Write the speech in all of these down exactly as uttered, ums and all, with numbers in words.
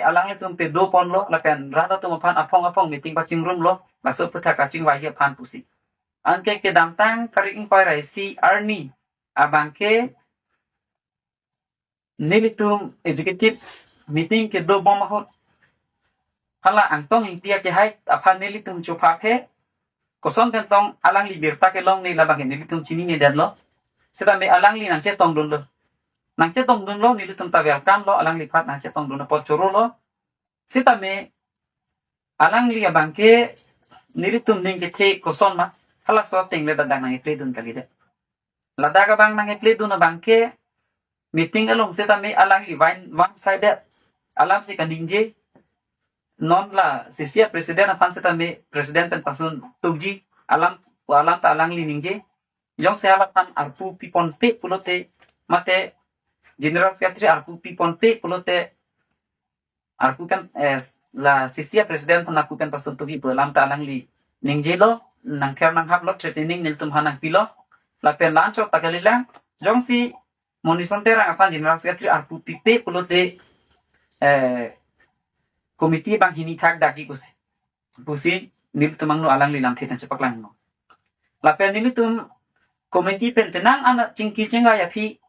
alanglitum pedoponlo, lapen rat atum aphan aphong aphong meeting pachingrumlo, laso aphuthak kachingvai aphan pusi. Anke kedamtang tarik ingkoi ra isi arni abangke nelitum executive meeting kedobom ahut, hala Angtong Ingti akehai aphan nelitum chopha phe, koson pen tong alangli birta kelong ne labangke nelitum chininedetlo. Sitame alangli nangchetongdunlo. Nangchetongdunlo, nelitum ta welcome lo, alangliphan nangchetongdun apot chorolo. Sitame alangli abangke nelitum ning kethe koson ma, halaso ateng le ladak nang-epledun kalidet. Ladak abang nang-epledun abangke meeting along sitame alangli one, one sided alam si kaningje. Non la C C a president aphan sitame president pen pasun tukji alam, alam ta alangli ningje. Jongsi hala aphan arpu piponpe pulote, mate general secretary arpu piponpe pulote, arpu pen, eh, la C C a president aphan arpu pen pasun tukji pu alam ta alangli ningjelo, nangther nanghaplo, threatening nelitum aphan nangpilo. Lapen la-anchot ta kalilang, jongsi Monison Terang aphan general secretary arpu pipe pulote, eh, committee banghini thakdakji pusi, pusi nelitum angno alangli lamthe nangchepaklanglo. Lapen nelitum committee pen tenang anak chingki chingvai aphi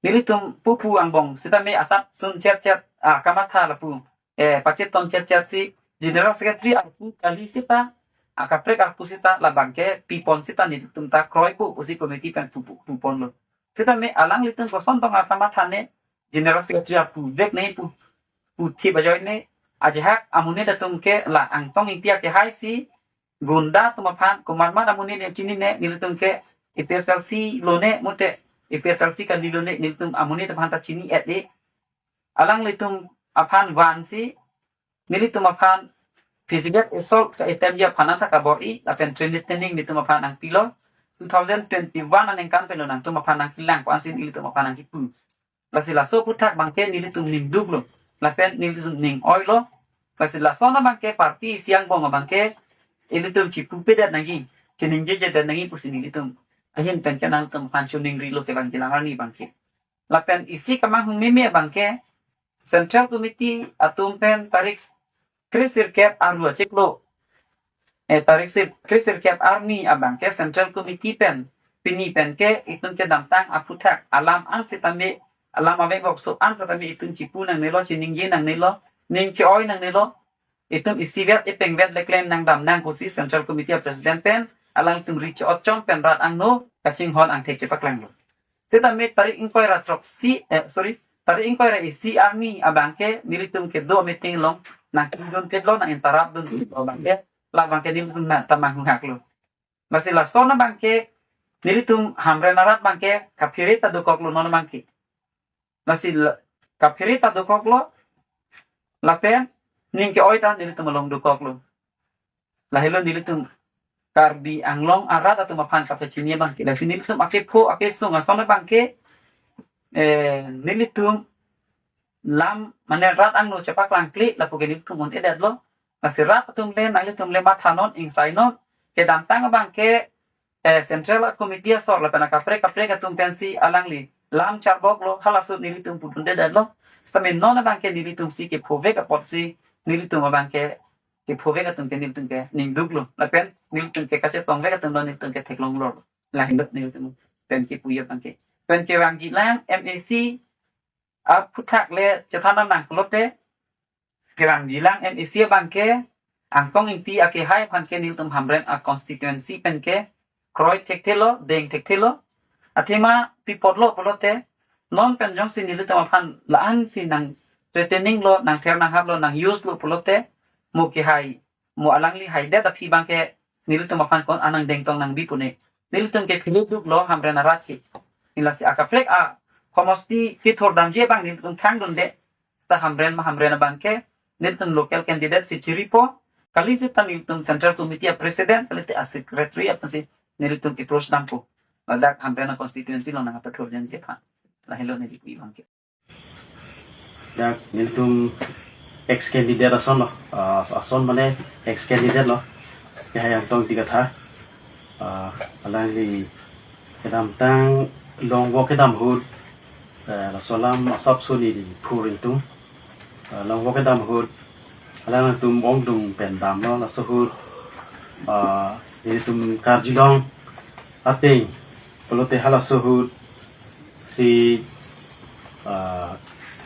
nelitum pupu angbong sitame asap sun chet chet, ah, kamatha lapu, eh, pachetong chet chet si general secretary arpu kali sita, akaprek arpu sita labangke pipon sita nelitum ta kroipo pusi committee pen pupu puponlo. Sitame alanglitum koson tong akamatha ne, general secretary arpu vek ne pu, puthi bajoi ne, ajahak amonit atum ke la Angtong Ingti akehai si gunda atum aphan, komatmat amonit ne chinine, nelitum ke A P H L C lone, mate A P H L C kali lone, nelitum amonit aphan ta chini-et-e. Alanglitum aphan vansi nelitum aphan physical assault ka-attempt ji aphan anta kabor-i, lapen threatening nelitum aphan nangpilo. Two thousand twenty-one aningkan pen lo nangtum aphan nangkelang ko-ansi nelitum aphan nangkipu. Lasi laso aphuthak abangke nelitum ningduklo, lapen nelitum ning-oilo. Lasi lason abangke party isi angbong abangke ilitum chipupedet nangji, chiningjejedet nangji pusi nelitum ahin pen ke nangtum aphan choningrilo kevang jilang arni abangke. Lapen isi kamanghumeme abangke Central Committee atum pen tarik kre sirkep aru achiklo, eh, tarik sir, kre sirkep arni abangke Central Committee pen pini pen ke itum kedamtang aphuthak alam an sitame, alam avek bokso an sitame itum chipu nangnelo, chiningje nangnelo, ning che-oi nangnelo. Itum isivet ipengvet le klem nangdam nang pusi Central Committee a President pen alangtum ri che-otchong pen rat angno kachinghon angthek chepaklanglo. Sitame tarik ingkoi ra throksi, eh, sorry, tarik ingkoi ra isi arni abangke nelitum kedo meeting along nangkidun pedlo, nang-interrupt dun pedlo abangke, labangke nelitum na tamang hungaklo. Lasi lason abangke nelitum Hamren arat abangke kaphere ta dokoklo non abangke. Lasi la, kaphere ta dokoklo, lapen ning ke-oi ta nelitum along dokoklo. Lahelo nelitum Karbi Anglong arat atum aphan kapachini abangke. Lasi nelitum akepho akesung ason abangke, eh, nelitum lam mane rat angno chepaklangkle lapu ke nelitum un-edetlo. Lasi rat atum le, nanglitum le mathanon, ingsainon, kedamtang abangke, eh, Central Committee asor lapen akaprek kaprek atum pensi alangli lam charboklo, halaso nelitum pudundedetlo. Sitame non abangke nelitum si kephovek apotsi nelitum abangke kephovek atum ke nelitum ke ningduklo, lapen nelitum ke kachetongvek atum lo nelitum ke theklonglo. Lahelo nelitum pen kipu abangke. Pen kevangjilang M A C aphuthak le chethan nang pulote, kevangjilang M A C abangke Angtong Ingti akehai aphan ke nelitum Hamren a constituency pen ke kroi thekthelo, deng thekthelo. Athema pi apotlo pulote, non pen jongsi nelitum aphan la-ansi nang threatening lo, nangther nanghaplo, nang-use lo pulote, mo kehai, mo alangli haidet aphi abangke nelitum aphan ko-an nangdengtong nangbi pu ne. Nelitum ke philip duklo Hamren arat ke. Lasi akaprek a homosti kethurdamji abang nelitum thangdunde. Seta Hamren ma Hamren abangke nelitum local candidate si chiripo, kali seta nelitum Central Committee a President, kalite a Secretary aphansi nelitum approach dampo. Ladak Hamren a constituency along nangpathurjanji aphan. Lahelo neli pi abangke. Dak nelitum ex candidate ason lo, ah, ason mane ex candidate lo. Kehai Angtong Ingti Kathar. Ah, alangli kedamtang longvo kedam ahut, eh, laso alam asap soni di phur ingtung. ah, long walk kedam ahut, alangtum ongdung pen damlo laso ahut, ah, ilitum karjulong ateng pulote halaso ahut si, ah,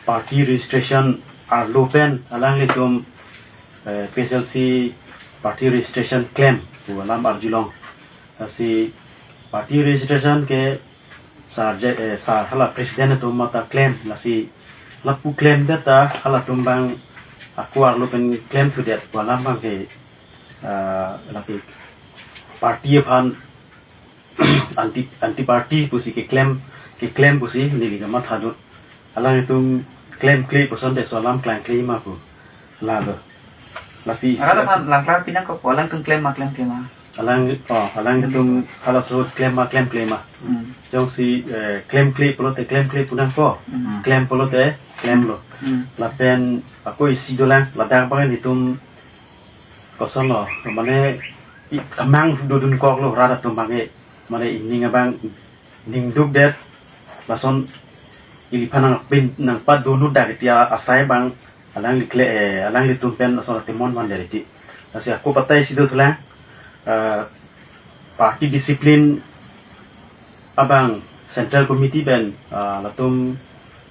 party registration arlo pen alanglitum, eh, P S L C party registration klem pu alam arjulong. Lasi party registration ke sar je, eh, sar hala president atum mata klem, lasi lapu klemdet ta halatum abang ako arlo pen klemthudet pu alam abang ke, ah, lake party aphan anti, anti party pusi keklem, keklem pusi neli kamathadun. Alangtum klemkle pu asonte laso alam klangkle ma pu. Lalo. Lasi isi Arat aphan langklar pinang ko, alangtum klem ma klemkle ma? Alang, oh, alangtum halaso ahut klem ma klemkle ma? Hmm. Jongsi, eh, klemkle pulote klemkle pu nangkok. Hmm. Klem pulote klemlo. Hmm. Lapen ako isi dolang, ladak abang ilitum kosonlo, mane i-, kemang dodunkoklo rat atum abang ke, mane ining abang ningdukdet, lason iliphan nangpin, nangpadonutdak iti asai abang alangli kle, eh, alanglitum pen lason atemon vandet iti. Lasi ako patai isi dothulang, eh, party discipline abang Central Committee pen, ah, latum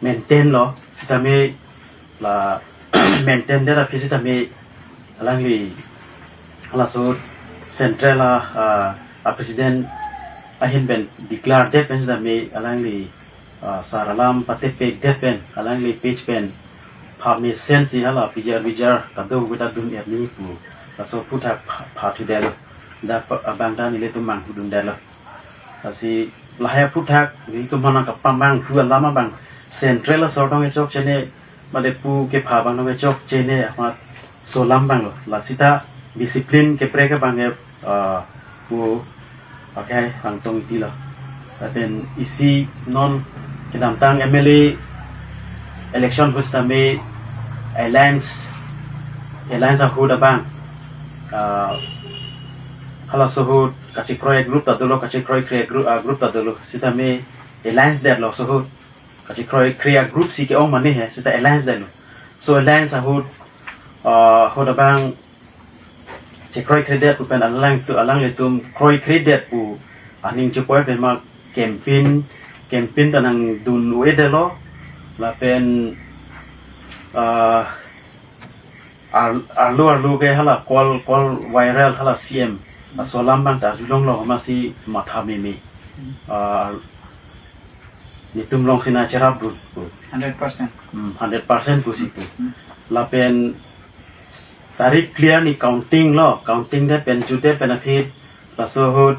maintain lo, sitame la maintain det aphi sitame alangli halaso ahut Central a, ah, a president ahin pen declare det pen sitame alangli, ah, sar alam patepekdet pen alangli page pen pha mesensi hala pijar bijar kadokave ta dun-et nangji pu laso aphuthak pha, phathudetlo. Dak pa-, abang ta nelitum mangthudundetlo. Lasi lahai aphuthak nelitum aphan kapamangthu alam abang Central asor tong kechokche ne, mane pu kepha abang tong kechokche ne amat laso alam abanglo. Lasita discipline keprek abang ke, ah, pu pakai angtong itilo. Lapen isi non kedamtang M L A election ahut sitame alliance, alliance ahut abang, ah, halaso ahut kachekroi group ta dolo, kachekroi kre group, ah, group ta dolo. Sitame alliance detlo laso ahut. Kachekroi kre group si ke-ong mane he, sita alliance detlo. Laso alliance ahut, ah, ahut abang chekroikredet pu pen alangtu, alanglitum kroikredet pu aning chepoi pen ma campaign, campaign ta nangdun-edetlo. Lapen, ah, ar-, arlo arlo ke hala call, call viral hala C M. Laso alam abang ta arjulonglo amatsi matha meme. Ah, nelitum alongsi nangcherapdun pu. Hundred percent. Hmm, hundred percent pusi pu. Hmm. Lapen tarik clear ni counting lo, counting det pen jutdet pen aphi laso ahut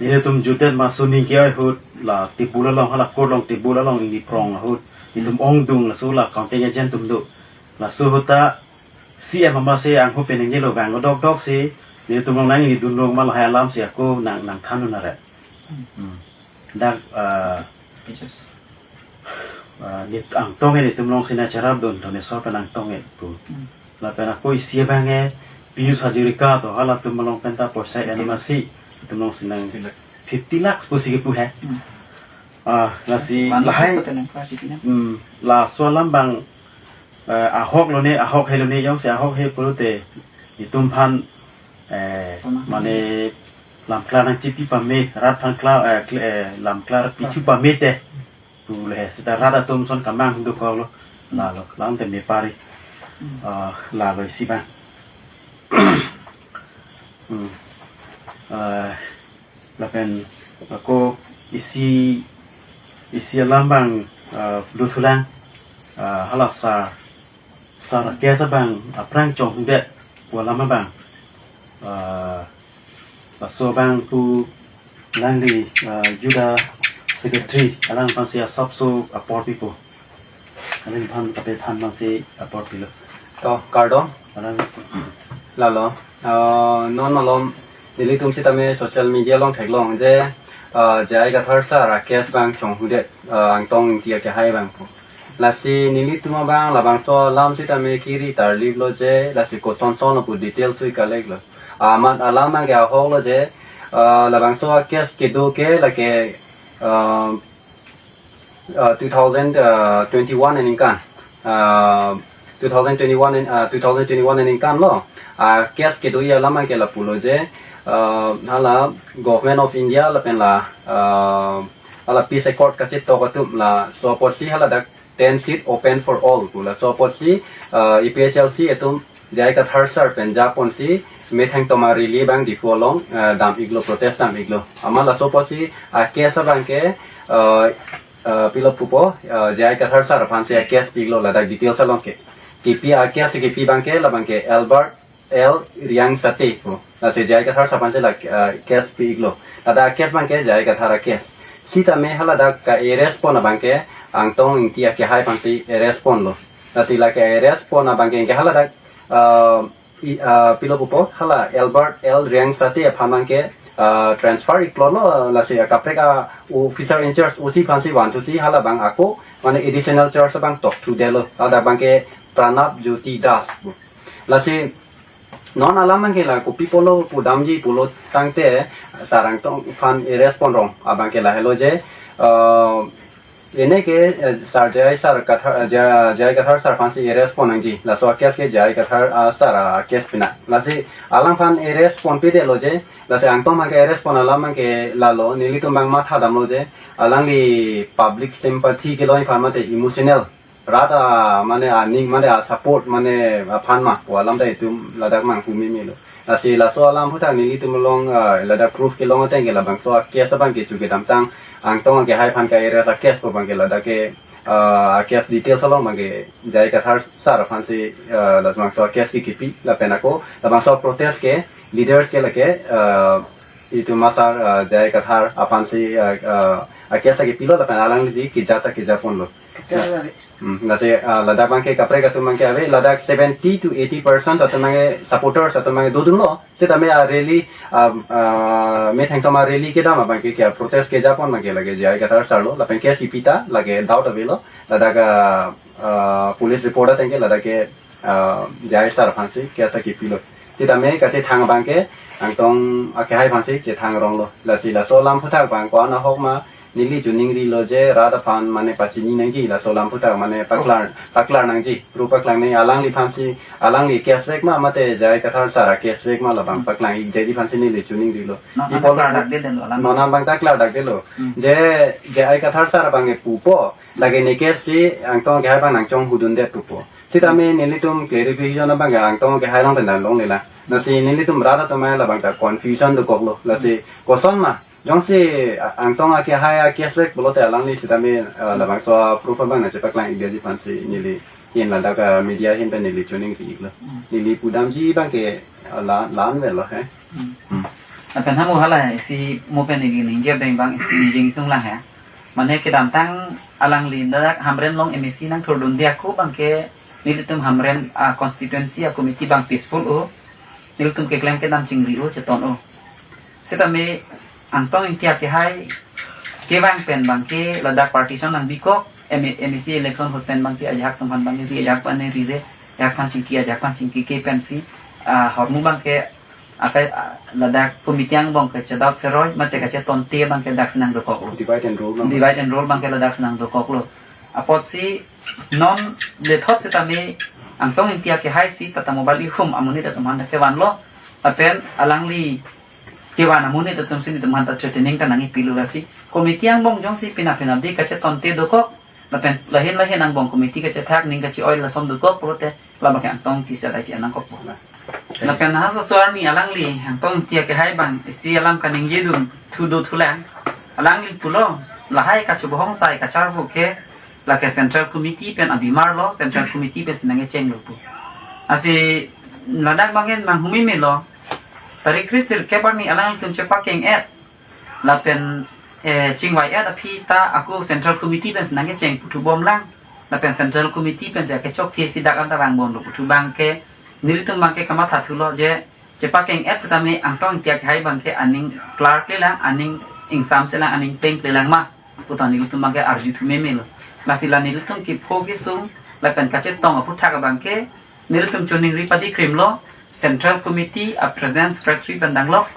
nelitum jutdet ma suning ke-oi ahut la table along, hala court along table along ili prong ahut nelitum ongdung, laso la counting agent atum do. Laso ahut ta C M amatsi angho pen ningjelo abang dokdoksi nelitum along nang ili dunrong ma lahai alamsi ako nang, nangthandun aret. Hmm. Dak, ah, ah, neli angtong nelitum alongsi nangcherapdun, Dhoneswar pen angtong pu. Hmm. Lapen ako isi abang ke Pijush Hazarika to, halatum along pen ta poisa en amatsi nelitum alongsi nang fifty lakhs pusi kepu he. Hmm. Ah, lasi Manu lahai. Ko tenang klasi pinang. Hmm, laso alam abang, eh, ahok lone, ahok he lone, jongsi ahok he pulote nelitum aphan, eh, Pama. Mane lamklar nangchipi pame, rat aphan klar, eh, kl-, eh, lamklar pichu pame te. Pu le, sita rat atum ason kemang dokoklo. Lalo, lang te me pari. Hmm. Ah, lalo isi abang. Hmm. Ah, lapen ako isi, isi alam abang, ah, dothulang, ah, hala sar, sar Rakesh abang aphrang chongdet pu alam abang. Ah, laso abang pu alangli, ah, Juda secretary, alangphansi asapso apor pipo. Alangphan kape than aphansi apor pilo. To, kardom. Alang. Lalo, ah, non malom, nelitum sitame social media along theklong je, ah, J I Kathar sar Rakesh abang chonghudet, ah, Angtong Ingti akehai abang pu. Lasi nelitum abang labangso alam sitame kiri tarliplo je, lasi kosonson lo pu detail sui collect lo. Amat alam abang ke ahok lo je, ah, labangso case kedo ke lake, ah, ah, two thousand twenty-one aningkan. uh, two thousand twenty-one in, uh, two thousand twenty-one aningkan lo, uh, case kedo-i alam abangke lapulo je, uh, hala Government of India lapen la, uh, hala peace accord kachetok atum laso apotsi haladak ten seat open for all pu laso apotsi, uh, A P H L C atum J I Kathar sir pen japonsi methang toma rally abang Diphu along, uh, dam-iklo, protest dam-iklo. Amat laso apotsi, uh, case abangke, uh, uh, pilo pupo, uh, J I Kathar sir aphansi a-case pi-iklo ladak details along ke. Kipi a-case kipi abangke labangke Albert L Riangsate pu. Lasi J I Kathar sir aphansi la, uh, case pi-iklo. Ladak a-case abangke J I Kathar a-case. Sitame haladak ka-arrest pon abangke Angtong Ingti akehai aphansi arrest ponlo. Lasi la ka-arrest pon abangke ke haladak, uh, i, uh, pilo pupo, hala Albert L Riangsate aphan abangke, uh, transfer-iklo lo, lasi kaprek a-officer in charge O C aphansi vanthusi halabang ako mane additional charge abang tokthudetlo. Ladak abangke Pranab Jyoti Das pu. Lasi non alam abangke la kopi pulo pudamji pulo tangte sir Angtong aphan arrest ponrong abangke lahelo je, uh, ene ke, eh, sir J I sir Kathar, eh, J-, J I Kathar sir aphansi arrest pon nangji. Laso a-case ke J I Kathar, ah, sir a-case pina. Lasi alangphan arrest ponpedetlo je. Lasi Angtong abangke arrest pon alam abangke lalo, nelitum abang mathadamlo je. Alangli public sympathy kelong aphan mate emotional. Rat a mane aning mane a-support mane aphan ma pu alam ta itum ladak manghu memelo. Lasi laso alam aphuthak nelitum along, ah, ladak proof kelong ateng ke labangso a-case abangke chu kedamtang Angtong akehai aphan ka-arrest a-case pu abangke ladak ke, ah, a-case details along abangke J I Kathar sir aphansi, ah, labangso a-case ke kipi lapen ako labangso protest ke leaders ke lake, ah, itum asar, ah, J I Kathar aphansi, ah, ah, a-case ke pilo lapen alangli keja ta keja ponlo. Keja lagi. Hmm, lasi, ah, ladak abangke kaprek atum abangke ave, ladak seventy to eighty percent atum abangke supporters atum abangke dodunlo. Sitame a-rally, ah, ah, methang toma rally kedam abangke ke protest keja pon abangke lake J I Kathar sir lo, lapen case kipi ta lake doubt avelo, ladak, ah, ah, police report ateng ke ladak ke, ah, J I sir aphansi case kipilo. Sitame kachethang abangke Angtong akehai aphansi chethangronglo. Lasi laso alam aphuthak abang ko-an ahok ma neli chuningrilo je rat aphan mane pachini nangji, laso alam aphuthak mane paklar, paklar nangji, proof paklang nangji, alangliphansi, alangli case vek ma mate J I Kathar sir a-case vek ma labang paklang-ikji aphansi neli chuningrilo. Non, non abang ta klardakdetlo, alang. Non abang ta klardakdetlo. Hmm. Je J I Kathar sir abangke pupo, lake ne case si Angtong akehai abang nangchonghudundet pupo. Sitame nelitum clarification abangke Angtong akehai along pen damlongle la. Lasi nelitum rat atum abang labang ta confusion dokoklo. Lasi koson ma jongsi, ah, Angtong akehai a-case vek pulote alangli sitame, ah, labangso proof abang nangchepaklang-ikji aphansi neli ahin ladak, ah, media ahin pen neli chuningri-iklo. Hmm. Neli pudamji abangke, ah, la, la-an avelo he. Hmm. Hmm. Lapen hamo hala isi mo pen neli ningje abang isi ningje itum lang he. Mane kedamtang alangli ladak Hamren along M A C nangthurdunde ako abangke nelitum Hamren, ah, constituency a-committee abang peaceful o. Nelitum keklem kedam chingri o, cheton o. Sitame Angtong Ingti akehai kevang pen abangke ladak partition nangbikok, M-, M A C election ahut pen abangke ajahak atum aphan abangke ri, ajahak aphan ri re, ajahak aphan chingki, ajahak aphan chingki ke pensi, ah, ahormu abangke akai, ah, ladak committee angbong kachedok seroi, mate kachetonte abangke daksi nangdokoklo. Divide and rule abang. Divide and rule abangke ladaksi nangdokoklo. Apotsi non lethot sitame Angtong Ingti akehai si Tata Mobile ihum amonit atum aphan ta kevanlo. Lapen alangli kevan amonit atum si nelitum aphan ta threatening ta nangkepilo lasi. Committee angbong jongsi pina pina di kachetonte dokok. Lapen lahin lahin angbong committee kachethak ning kache-oi lason dokok pulote labangke Angtong Ingti si adai che nangkokpo. Lapen halaso arni alangli Angtong Ingti akehai abang isi alam kaningjedun thu do thulang. Alangli pulo lahai kachobohong sai kacharvo ke lake Central Committee pen abimar lo, Central Committee pensi nangkechenglo pu. Lasi ladak abangke manghu memelo. Tarik kre sirkep arni alanglitum chepakeng-et. Lapen, eh, chingvai-et aphi ta ako Central Committee pensi nangkecheng puthubomlang. Lapen Central Committee pensi akechokche si dak anta vangbomlo puthu abangke nelitum abangke kamathathulo je chepakeng-et sitame Angtong Ingti akehai abangke aning klarklelang, aning ingsamselang, aning pengklelang ma pu ta nelitum abangke arjuthu memelo. Lasi la nelitum kepho kesung lapen kachetong aphuthak abangke nelitum choningri padikrimlo, Central Committee a-President Secretary pen danglok,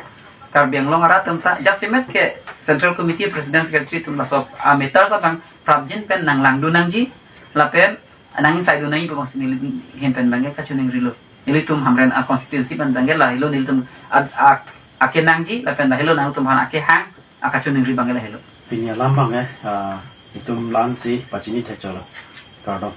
Karbi Anglong arat atum ta, jasemet ke Central Committee President Secretary atum laso a-matters abang prapjin pen nanglangdun nangji, lapen Nang sai do nai pu bangsi nelihin pen abangke kachiningrilo. Nelitum Hamren a constituency pen abangke lahelo nelitum ad-, a, akenangji lapen lahelo nangtum aphan akehang akachiningri abangke lahelo. Pini alam abangke, ah, itum la-ansi pachini thekchotlo. Kardom.